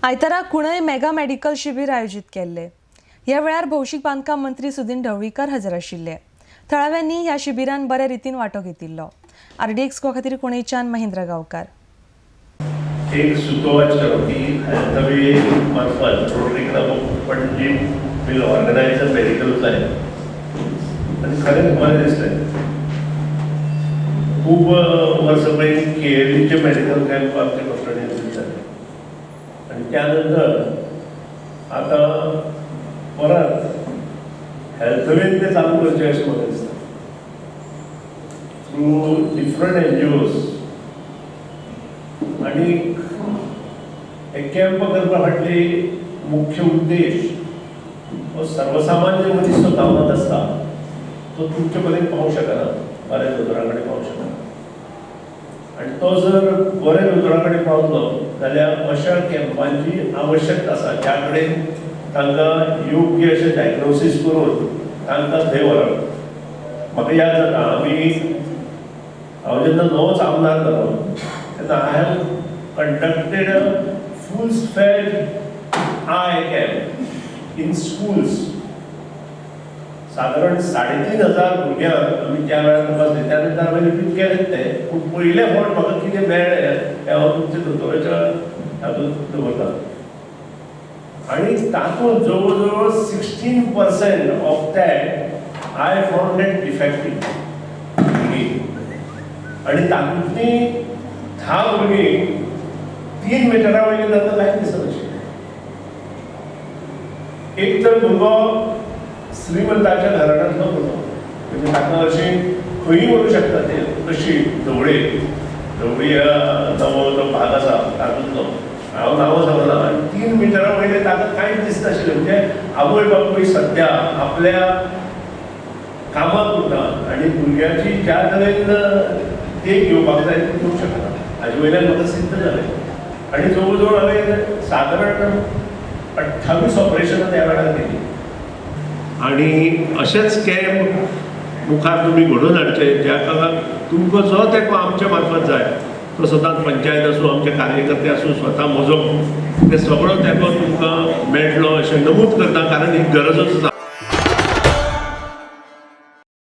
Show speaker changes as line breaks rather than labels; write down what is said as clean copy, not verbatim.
आयतारा कुणय mega medical शिबीर आयोजीत केल्ले. ह्या वेळार भौशीक बांदकाम मंत्री सुदिन ढवळीकर हजर आशिल्ले. थळाव्यांनी ह्या शिबिरान बऱ्या रितीन वांटो घेतिल्लो. आरडीएक्स गोवा खातीर कुणयच्यान महेंद्र गांवकार.
एक सुचोवप की हेल्थवे मार्फत Rotary Club of Panaji will organise a medical camp. आनी खरेंच बरें दिसलें. खूब वर्सां पयलीं केएलईचे मेडिकल कॅम्प आमच्या डॉक्टरांनी जाले आनी त्यानंतर आतां परत हेल्थवेन ते चालू करचे अशें म्हाका दिसता थ्रू डिफरंट एनजीओज. आनी हे कॅम्प करपा फाटली मुख्य उद्देश हो सर्वसामान्य मनीस जो गांवांत आसता तो तुमचे पर्यंत पावूंक शकना, बऱ्या दोतोरा कडेन पावूंक शकना. आनी तो जर बऱ्या दोतोरा कडेन पावलो जाल्यार अशा कॅम्पांची आवश्यकता आसा ज्या कडेन तांकां योग्य अशें डायग्नोसीस करून तांकां थंय व्हरप. म्हाका याद जाता हांव जेन्ना नवोच आमदार जालो तेन्ना I have conducted a full fledged eye camp in schools. सादारण 3500 भुरग्यांक आमी त्या वेळार तपासले. त्या नंतर हांवें रिपीट केलें तें, पूण पयले फावट म्हाका कितें मेळ्ळें तें हांव तुमच्या दोतोराच्या हातूंत दवरता. आनी तातूंत जवळ जवळ 16% of that I found that defective भुरगीं. आनी तातूंतलीं 10 भुरगीं 3 मिटरा वयली तांकां कांयच दिसनाशिल्लें. एक तर भुरगो श्रीमंताच्या घराण्यांतलो भुरगो, म्हणजे ताका अशी खंयूय व्हरूंक शकता ते, कशी ढवळे ढवळी नवो जो भाग आसा तातूंतलो हांव नांवां सांगना. आनी 3 मिटरा वयले ताका कांयच दिसनाशिल्लें. म्हणजे आवय बापूय सद्या आपल्या कामाक उरता आनी भुरग्याची ज्या तरेन देख घेवपाक जाय ती घेवंक शकना. हाजे वयल्यान म्हाका सिद्ध जालें. आनी जवळ जवळ हांवें सादारण 28 ऑपरेशनां त्या वेळार केलीं. आनी अशेंच कॅम्प मुखार तुमी घडोवन हाडचे ज्या तुमकां जो तेंको आमच्या मार्फत जाय तो सदांच पंचायत आसूं, आमचे कार्यकर्ते आसूं, स्वता म्हजो ते सगळो तेंको तुमकां मेळटलो अशें नमूद करता, कारण ही गरजच आसा.